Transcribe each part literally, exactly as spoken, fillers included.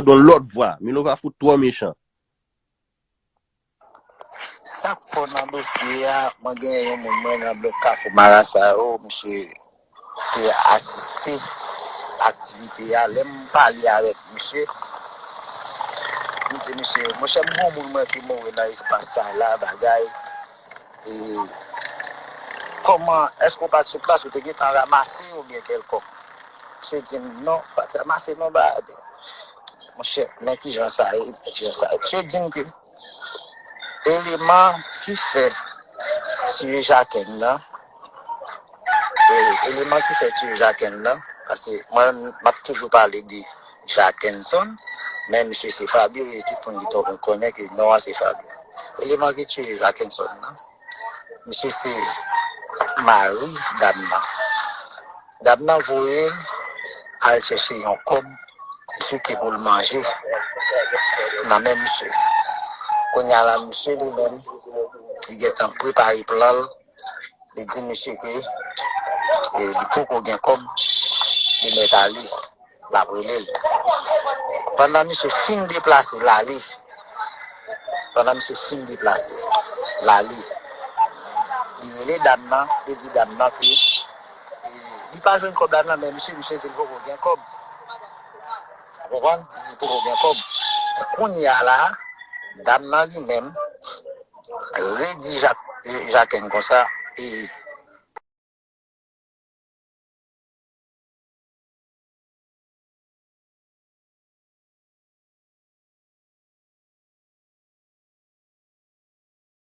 Yon lòt vwa. Milova fout twò mechan. Sa k fò nan dosye a, mwen gen yon moun mwen nan blòk Kafou Marasa yo, misye te asiste aktivite a. Lè m pale avèk misye, m di misye, monchè, m gen yon moun mwen ki mouri nan espas sa la, bagay. E kòman, èske w pa t sou plas, ou te gentan ranmase oubyen kèlkòk? Misye di m, non, pa t ranmase non, ba, monchè, men kijan sa ye, men kijan sa ye. Misye di m ke eleman ki fè tiye Jakèn nan, e, eleman ki fè tiye Jakèn nan, paske mwen, m ap toujou pale de Jakenson, men misye se Fabio, e tout moun ki konnen ke non an se Fabio. Eleman ki tiye Jakenson nan, misye se mari dam nan. Dam nan voye l al chèche yon kòb souke pou l manje nan men misye. Kounye a la, misye li menm, li gentan prepare plan l. Li di misye ke, e, li poko gen kòb, li mèt ale, l ap rele l. Pandan misye fin deplase, l ale. Pandan misye fin deplase, l ale. Li rele dam nan, li di dam nan ke, e, li pa jwenn kòb la nan men misye, misye di l poko gen kòb. Ou konprann? Li di poko gen kòb. Kounye a la, dam nan li menm, redi Jak-, Jakèn konsa, e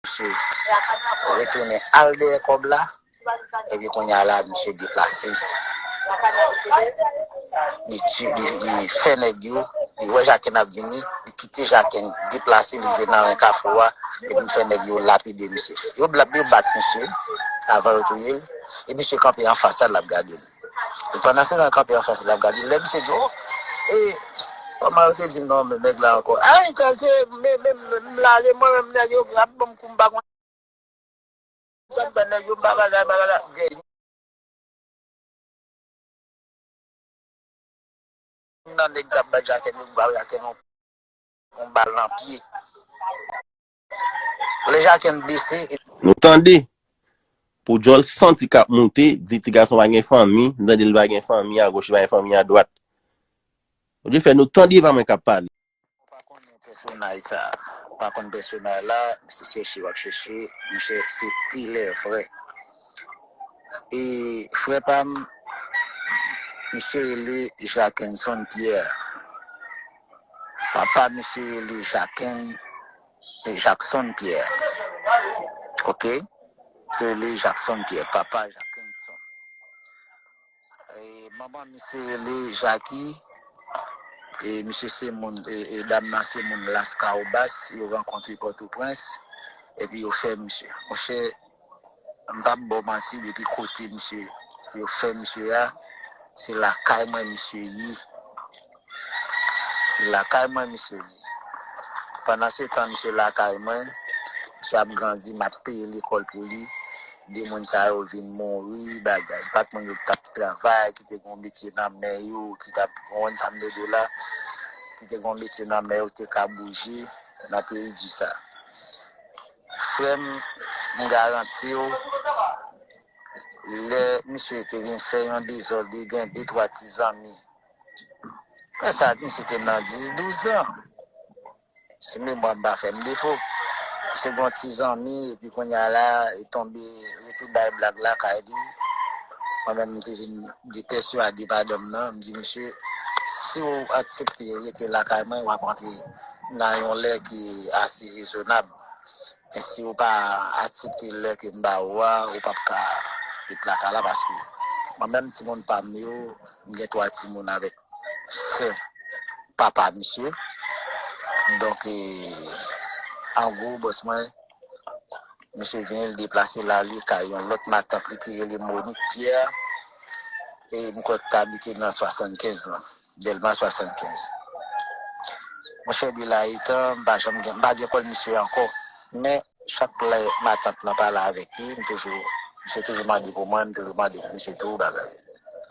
misye retounen al dèyè kòb la, epi kounye a la, misye deplase. Li ti-, li, li fè nèg yo, li wè Jakèn ap vini, li kite Jakèn deplase, li rive nan ren kafou a, epi li fè nèg yo lapide misye. Yo bla-, yo bat misye, avan yo touye l, e misye kanpe anfas sa, l ap gade l. E pandan se tan, l kanpe anfas, l ap gade l. Lè misye di, o, e, kòman yo te di m non, men nèg la ankò? A, e, se, men, men, men, m la, se mwen menm, nèg yo ap ban m kou, m pa konn sa m fè nèg yo, m pa bagay, m pa bagay. Gen youn nan nèg k ap bay Jakèn yo, bay Jakèn yon, yon bal nan pye. Lè Jakèn bese, e nou tande, pou djòl santi k ap moute, di ti gason pa gen fanmi, m tande l pa gen fanmi agoch, li pa gen fanmi adwat. Odye fè nou tande pa mwen k ap pale. Ou pa konnen pèsonaj sa. Ou pa konn pèsonaj la, misye chèche, w ap chèche, monchè, se pilè frè. E frè pa m, misye rele Jackenson Pierre. Papa misye rele Jacques, e, Jackson Pierre. Oke? Misye rele Jackson Pierre, papa Jackenson. E, manman misye rele Jackie. E, misye se moun, e, e, dam nan se moun Laskawobas. Yo rankontre Pòtoprens. Epi yo fè misye. Monchè, m p ap ba w manti, depi kote misye, yo fè misye a, se lakay mwen misye ye. Se lakay mwen misye ye. Pandan se tan, misye lakay mwen, misye ap grandi, m ap peye lekòl pou li. De moun sa yo vin mouri, bagay. Pa t moun yo k t ap travay, ki te gen yon metye nan men yo, ki t ap, konprann sa m vle di w la, ki te gen yon metye nan men yo, te ka bouje nan peyi di sa. Frè m, m garanti w, lè misye te vin fè yon dezòd, li gen de twa ti zanmi. Lè sa, misye te nan dis, douz an. Si memwa m pa fè m defo. Misye gen yon ti zanmi, epi kounye a la, li tonbe, rete bay blag lakay li. Mwen menm, m te vin de pèsyade madanm nan, m di, "Mesye, si w aksepte rete lakay mwen, w ap antre nan yon lè ki ase rezonab." Men si w pa aksepte lè ke m ba ou a, ou p ap ka ret lakay la, paske mwen menm, timoun pa m yo, m gen twa timoun avèk sè papa misye. Donk, e, an gwo, bòs mwen, misye vini, l deplase l ale kay yon lòt matant li ki rele Monique Pierre. E m kwè k t abite nan swasannkenz lan, Dèlma swasannkenz. Monchè, de la etan, m pa janm gen, m pa gen kòl misye ankò. Men, chak lè matant lan pale avèk li, m toujou, misye toujou mande pou mwen, m toujou mande pou misye tou, bagay.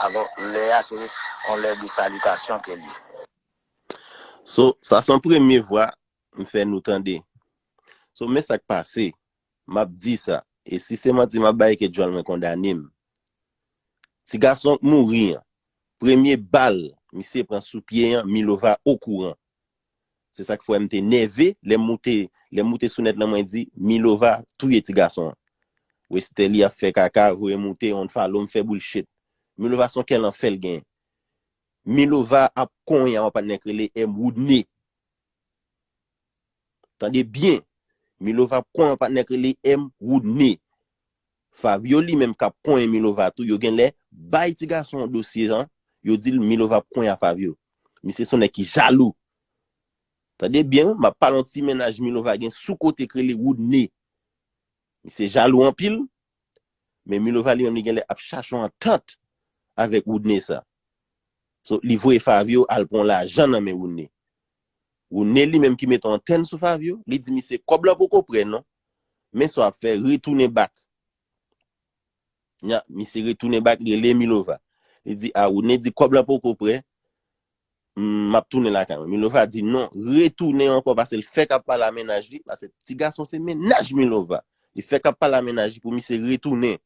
Alò, lè a, se yon lè de salitasyon ke l ye. So, sa se yon premye vwa m fè nou tande. So, men sa k pase. M ap di sa. E si se manti m ap bay, ke djòl mwen kondane m. Ti gason k mouri an, premye bal misye pran sou pye an, Milova okouran. Se sa k fè m te nève, lè m moute, lè m moute sou nèt lan, mwen di, Milova touye ti gason an. Westerlie ap fè kaka, voye moute, yon falo m fè bullshit. Milova se yon kè lanfè l genyen. Milova ap konyen yon patnè k rele M Woodney. Tande byen, Milova ap konyen yon patnè k rele M Woodney. Fabio li menm k ap konyen Milova tou, yo genlè bay ti gason an dosye an, yo di l Milova ap konyen a Fabio. Misye se yon nèg ki jalou. Tande byen, m ap pale yon ti mennaj Milova gen sou kote k rele Woodney. Misye jalou anpil, men Milova li menm li genlè ap chache yon antant avèk Woodney sa. So, li voye Fabio al pran lajan nan men Woodney. Woodney li menm ki mete yon antèn sou Fabio, li di misye kòb lan poko prè non. Men sa w ap fè, retounen bak. Nya, misye retounen bak, li rele Milova. Li di, a, Woodney di kòb lan poko prè, m ap tounen lakay mwen. Milova di non, retounen ankò, paske l fèk ap pale a mennaj li, paske ti gason se mennaj Milova. Li fèk ap pale a mennaj li pou misye retounen.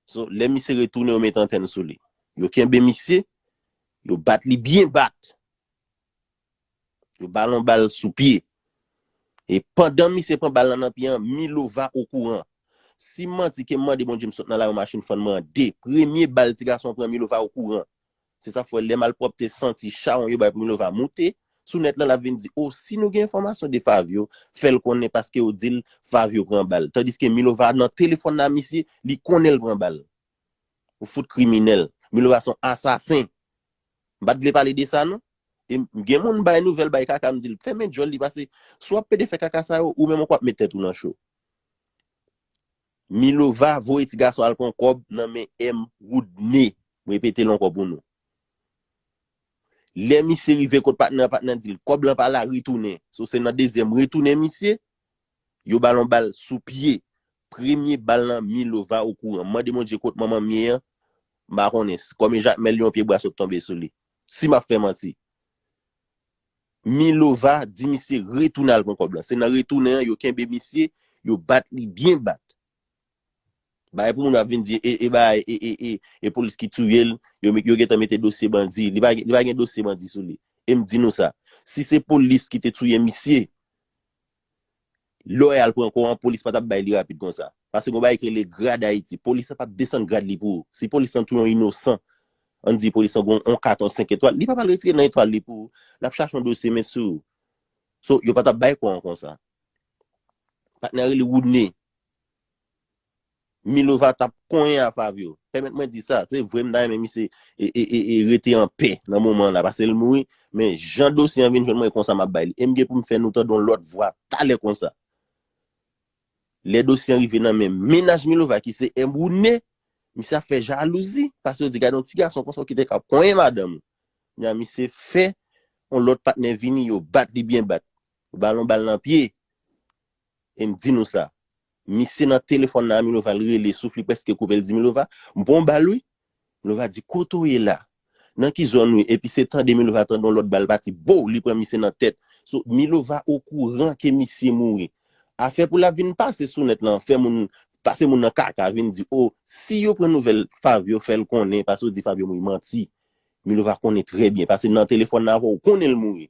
So, lè misye retounen, yo mete antèn sou li. Yo kenbe misye, yo bat li byen bat. Yo ba l yon bal sou pye. E pandan misye pran bal lan nan pye an, Milova okouran. Si m manti, ke m mande Bondye m sot nan lari, yon machin fann mwen an de. Premye bal ti gason pran, Milova okouran. Se sa k fè lè malpwòpte santi chawon yo bay pou Milova moute sou nèt lan, l ap vin di, o, si nou gen enfòmasyon de Fabio, fè l konnen paske yo di l Fabio pran bal. Tandiske Milova nan telefòn nan misye, li konnen l pran bal. Ou fout kriminèl. Milova se yon asasen. M pa t vle pale de sa non. E m gen moun bay nouvèl, bay kaka, m di l fèmen djòl li, paske si w ap pede fè kaka sa yo, ou menm ou k ap met tèt ou nan cho. Milova voye ti gason al pran kòb nan men M Woodney. M repete l ankò pou nou. Lè misye rive kot patnè an, patnè an di l kòb lan pa la, retounen. So se nan dezyèm retounen misye, yo ba l yon bal sou pye. Premye bal lan, Milova okouran. M mande Bondye kot manman m ye an, m pa konnen. Kòm e Jakmèl, yon pye bwa sot tonbe sou li. Si m ap fè manti. Milova di misye retounen al pran kòb lan. Se nan retounen an, yo kenbe misye, yo bat li byen bat. Bagay pou moun ap vin di, e, e, bagay, e, e, e, e polis ki touye l, yo, yo gentan mete dosye bandi. Li pa, li pa gen dosye bandi sou li. E m di nou sa, si se polis ki te touye misye, lè w al pran kò an, polis pa t ap bay li rapid konsa. Paske gon bagay ki rele grad Ayiti. Polis la p ap desann grad li pou ou. Si polis lan touye yon inosan, ann di polis lan gon yon kat, yon senk etwal, li p ap al retire nan etwal li pou ou. L ap chache yon dosye met sou ou. So, yo pa t ap bay kò an konsa. Patnè rele Woodney. Milova t ap konyen a Fabio. Pèmèt mwen di sa, se vre m ta renmen misye e, e, e, e rete anpè nan moman an la, paske l mouri, men jan dosye an vin jwenn mwen, e konsa m ap bay li. E m gen pou m fè nou tande yon lòt vwa talè konsa. Lè dosye an rive nan men mennaj Milova ki se M Woodney, misye ap fè jalouzi, paske yo di gade yon ti gason konsa w kite k ap konyen madanm ou. Nya misye fè yon lòt patnè vini, yo bat li byen bat. Yo ba l yon bal nan pye. E m di nou sa. Misye nan telefòn nan, Milova l rele, souf li prèske koupe, l di Milova, m pran yon bal wi. Milova di kote w ye la? Nan ki zòn wi? Epi se tande Milova tande yon lòt bal pati, bow, li pran misye nan tèt. So, Milova okouran ke misye mouri. Afè pou l ap vin pase sou nèt lan, fè moun, pase moun nan kaka, vin di, o, si yo pran nouvèl Fabio, fè l konnen, paske yo di Fabio mouri, manti. Milova konnen trè byen, paske nan telefòn nan avè w, ou konnen l mouri.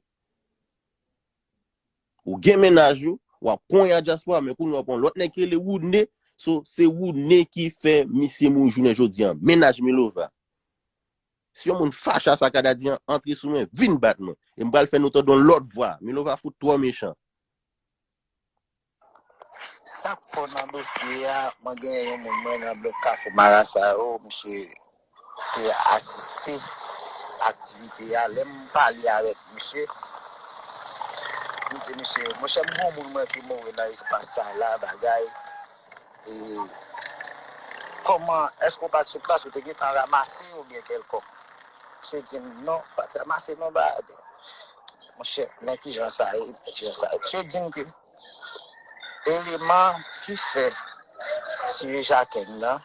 Ou gen mennaj ou, w ap konyen a dyaspora, men kounye a w pran lòt nèg ki rele Woodney, so, se Woodney ki fè misye mouri jounen jodi an, mennaj Milova. Si yon moun fache a sa Kada di an, antre sou mwen, vin bat mwen. E m pral fè nou tande yon lòt vwa. Milova fout twò mechan. Sa k fò nan dosye a, mwen gen yon moun mwen nan blòk Kafou Marasa yo, misye te asiste aktivite a. Lè m pale avèk misye, m di misye, monchè, m gen yon moun mwen ki mouri nan espas sa la, bagay. E, kòman, èske w pa t sou plas, ou te gentan ranmase oubyen kèlkòk? Misye di m, non, pa t ranmase non, ba, monchè, men kijan sa ye, men kijan sa ye. Misye di m ke eleman ki fè tiye Jakèn nan,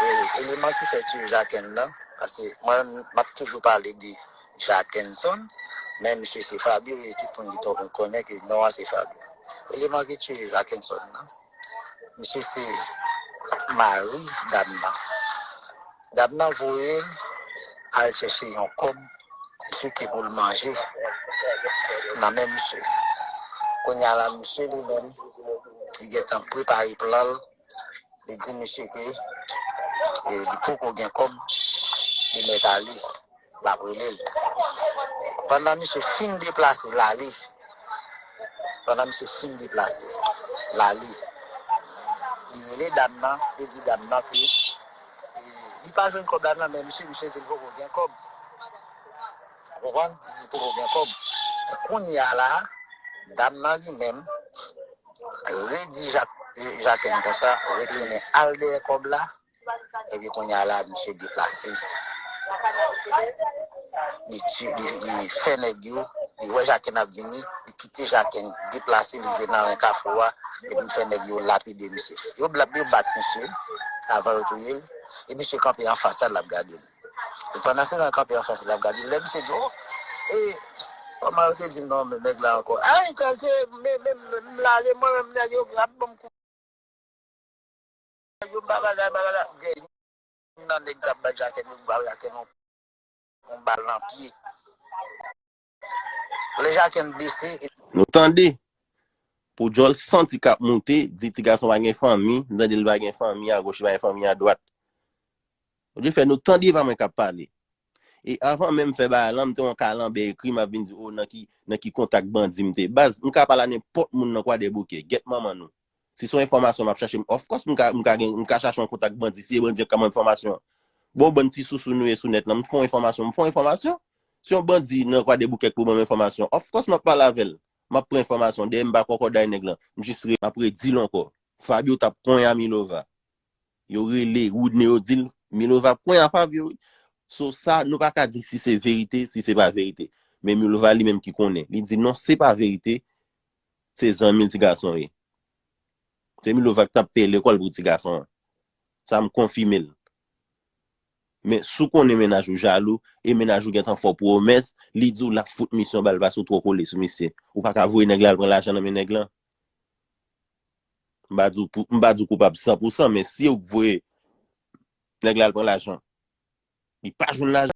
e, eleman ki fè tiye Jakèn nan, paske mwen, m ap toujou pale de Jackenson, men misye se Fabio, e tout moun ki t ap konnen ke non an se Fabio. Eleman ki tiye Jackenson nan, misye se mari dam nan. Dam nan voye l al chèche yon kòb, misye ki pou l manje nan men misye. Kounye a la, misye li menm, li gentan prepare plan l, li di misye ke e, li poko gen kòb, li mèt ale, l ap rele l. Pandan misye fin deplase, l ale. Pandan misye fin deplase, l ale. Li rele dam nan, li di dam nan ke e, li pa jwenn kòb la nan men misye, misye di l poko gen kòb. Ou konprann? Li di poko gen kòb. Kounye a la, dam nan li menm, redi Jak, Jaken konsa, retounen al dèyè kòb la, epi kounye a la, misye deplase. Li, ti- li, li fè nèg yo, li wè Jaken ap vini, li kite Jaken deplase, li rive nan ren kafou a, epi li fè nèg yo lapide misye. Yo, bla- yo bat misye, avan yo touye l, e misye kanpe anfas la, l ap gade l. E pandan se tan kanpe anfas la, l ap gade l, lè misye di, oh, e, kòman yo te di m non, nèg la ankò? Ah, e, se, men, men, men, m la, se mwen menm, nèg yo ap ban m kou. Yo m pa bagay, m pa bagay. Gen youn nan nèg k ap bay Jaken, yo ba Jaken yon, yon bal nan pye. Lè Jaken bese, e- Nou tande? Pou djòl santi k ap moute, di ti gason pa gen fanmi, m tande l pa gen fanmi agoch, li pa gen fanmi adwat. Ou di fè nou tande pa mwen k ap pale. E avan menm fè bagay lan, m te yon kalanbè ekri, m ap vin di, oh, nan ki, nan ki kontak bandi m te. Baz, m ka pale a nenpòt moun nan Kwadèboukè. Gèt manman nou. Si se yon enfòmasyon m ap chache, of course, m ka, m ka, gen, m ka chache yon kontak bandi. Si se bandi an k ban m enfòmasyon. Bon, bann ti sousou nou ye sou nèt lan, m fè yon enfòmasyon, m fè yon enfòmasyon. Si yon bandi nan Kwadèboukè k pou ban m enfòmasyon, of course, m ap pale avè l. M ap pran enfòmasyon. Dèyè m pa kòkòday nèg lan. M jis re, m ap redi l ankò. Fabio t ap konnya Milova. Yo rele Woodney, yo di l, Milova ap konnya Fabio, wi. So sa, nou pa ka di si se verite, si se pa verite. Men Milova li menm ki konnen. Li di non, se pa verite, se zanmi l ti gason ye. Se Milova ki t ap peye lekòl pou ti gason an. Sa m konfime l. Men si w konnen mennaj ou jalou, e mennaj ou gentan fè w pwomès, li di w l ap fout misye yon bal paske w twò kole sou misye. Ou pa ka voye nèg la al pran lajan nan men nèg lan. M pa di w pou- m pa di w koupab san pou san, men si w voye nèg la al pran lajan, li pa jwenn lajan.